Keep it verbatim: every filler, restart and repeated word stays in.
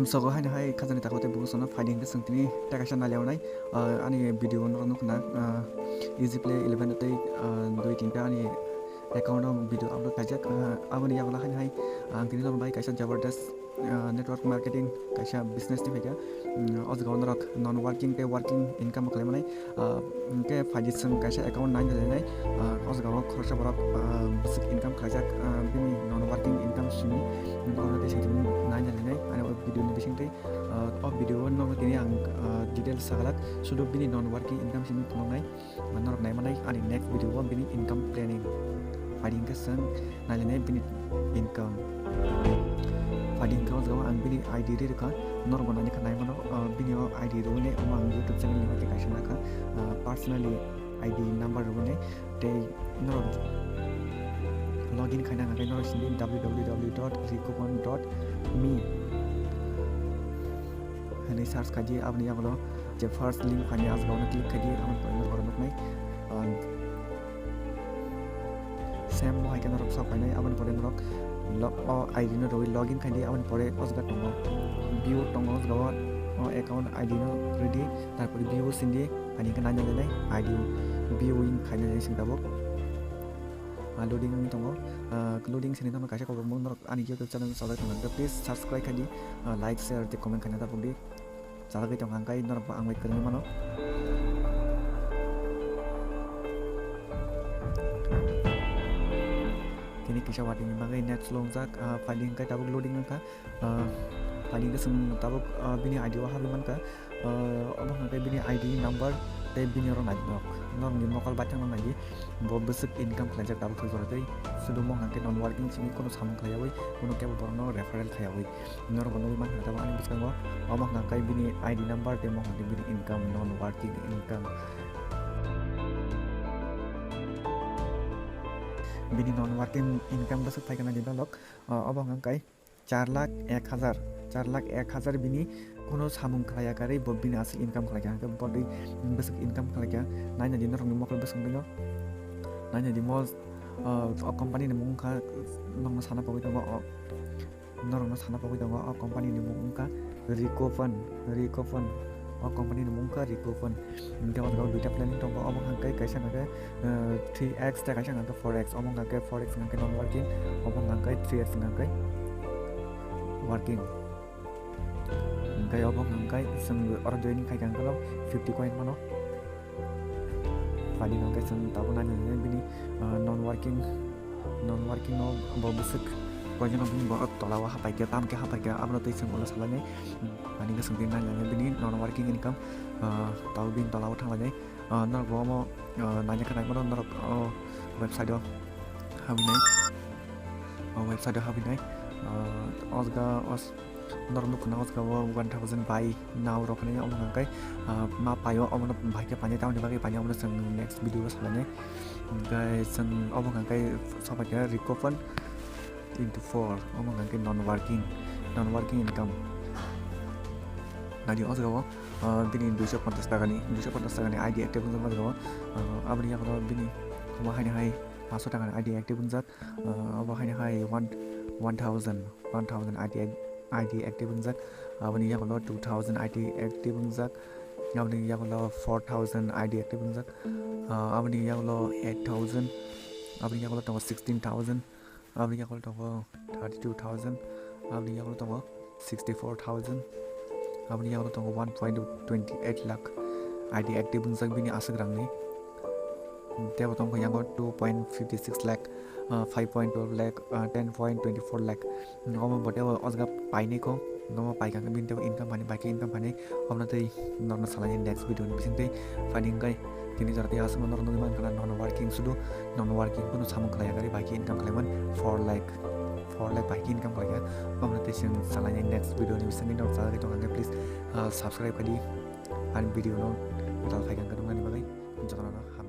Sogo haino hai khajani takhuk tei bukusono phaidi hwnkhe chwng tini tei kaisa nailainai, ah, ani video no nukna, ah, Easy Play eleven tei, ah, dui tinta ani account o video upload khaijak, ah, aboni yagulo haino hai ang tini norok bai kaisa jabardast, ah, network marketing kaisa business ni phaikha. Mm, o jaga o norok non working tei working income khlai manai. Ah, hwnkhe phaidi chwng kaisa account nai nai nai, ah, o jaga o khoroksa borok, ah, bwswk income khlaijak, ah, bini non working income simi, mm, oro tei simi nai nai nai, ani o video ni bisingtwi, ah, o video o nogo tini ang, ah, details sagalak, sudu bini non working income simi phunuknai, ah, norok nai manai ani next video o bini income planning. Phaidi hwnkhe chwng nailainai bini income. Phaidi hwnkhe o jaga o ang bini I D ri rwkha, norok bo naina khe nai mano, ah, bini o I D rwui nai, omo ang YouTube channel ni hoite kaisa nakha, ah, personally I D number rwui nai, tei norok login khaina hwnkhe norok sindi W W W dot recoupon dot me hwnwi search khaidi, aboni yagulo je first link phaini, ah jaga o click khaidi, aboni pore norok oro nuknai, ah, Same bo hai khe norok sok painai, aboni pore norok lo-, o I D no rwui login khaidi, aboni pore o jaga tongo view tongo, o jaga o, o account I D no rwdi, tarpore view sindi, ani hwnkhe naina nai I D viewing khaina nai sing tabuk. Ah, loading wngwi tongo, ah, loading sini tamo kaisa khobor mo norok ani YouTube channel sajak tongkha, please subscribe khaidi, ah, like, share tei comment khaina tabukdi. Chalagwi tongkha hwnkhe norokbo ang bai kwrwngwi mano. Tini kisa watwi ni bagwi net slow wngjak, ah, phaidi hwnkhe tabuk loading wngkha, ah, phaidi hwnkhe chwng tabuk, ah, bini I D o habwi mankha, ah, obo hwnkhe bini I D number tei bini oro naijak norokni mokol baithang no naidi. Bo bwswk income khlaijak tabuk thwi jora tei sudu mo hwnkhe non working simi kheno samung khlaiyawi, kheno kebo borokno referral khlaiyawi. Norok bo nugwi mankha tabuk ani bwskango, omo hwnkhe bini I D number tei mo hwnkhe bini income, non working income. Bini non working income bwswk phaikha nai di dolok, obo hwnkhe char lakh ek hazar, char lakh ek hazar bini kheno samung khlaiya karwi bo bini aswk income khlaikha, hwnkhe bo tei bwswk income khlaikha, naina di norokni mokol bwswk bino, naina di mo, o company ni mung wngkha, nokno sana pogwi tongo o. Norokno sana pogwi tongo, o company ni mung wngkha Recoupon, Recoupon. O company ni mung wngkha Recoupon. Hwnkhe o jaga o duita planning tongo, omo hwnkhe kaisa hwnkhe, eh, three X tei kaisa hwnkhe four X. Omo hwnkhe four X hwnkhe non working, omo hwnkhe three X hwnkhe working. Hwnkhe obo hwnkhe chwng oro joining khaikha hwnkhe fifty coin mano. Phaidi hwnkhe chwng tabuk nainani bini, ah, non working, non working no bo bwswk koijono bini bo tola o hapaikha, tamo khe hapaikha, abono tei chwng ulo salainai. Ani bwswk bini nainani bini non working income, ah, tabuk bini tola o thanglainai. Ah, norok bo omo, ah, naina khe naimano norok, oh, website o habinai. Oh, website o habinai. Ah, o jaga os-, Norok nukha na o jaga o one thousand buy now rok hinwi, omo hwnka khe, ah, ma paio, omono bahai khe painai, tamoni bagwi painai, omono chwng next video o salainai. Hwnkhe chwng omo hwnka khe sobaikhe Recoupon into four, omo hwnka khe non working, non working income. Nadi o jaga o, ah, bini duiso ponchash taka ni, duiso ponchash taka ni I D active wngjakma o jaga o, ah, aboni yago bini omo haino hai paanso taka ni I D active wngjak. Ah, obo haino hai one, one thousand, one thousand I D, I D active wngjak. Aboni yagulo two thousand I D active wngjak. Aboni yagulo four thousand I D active wngjak. Ah, aboni yagulo eight thousand. Aboni yagulo tongo sixteen thousand. Aboni yagulo tongo thirty-two thousand. Aboni yagulo tongo sixty-four thousand. Aboni yago tongo one point twenty eight lakh I D active wngjak bini aswk rangni. Tebo tongkha yango two point fifty six lakh, ah, five point twelve lakh, ah, ten point twenty four lakh. Omo bo tebo o jaga painai kho, omo paikha khe bini tebo income phainai, bai khe income phainai. Omo tei norno salaini next video ni bisingtwi phaidi hwnkhe. Tini jora tei aswkno norok nugwi mankha na non working sudu, non working kunu samung khlaiya gari bai khe income khlaiman four lakh, four lakh bai khe income khlaikha. Omo tei chwng salainai next video ni bisingtwi norok chajagwi tongkha khe please, ah, subscribe khaidi ani video no viral phaikha khe nuknani bagwi jotono.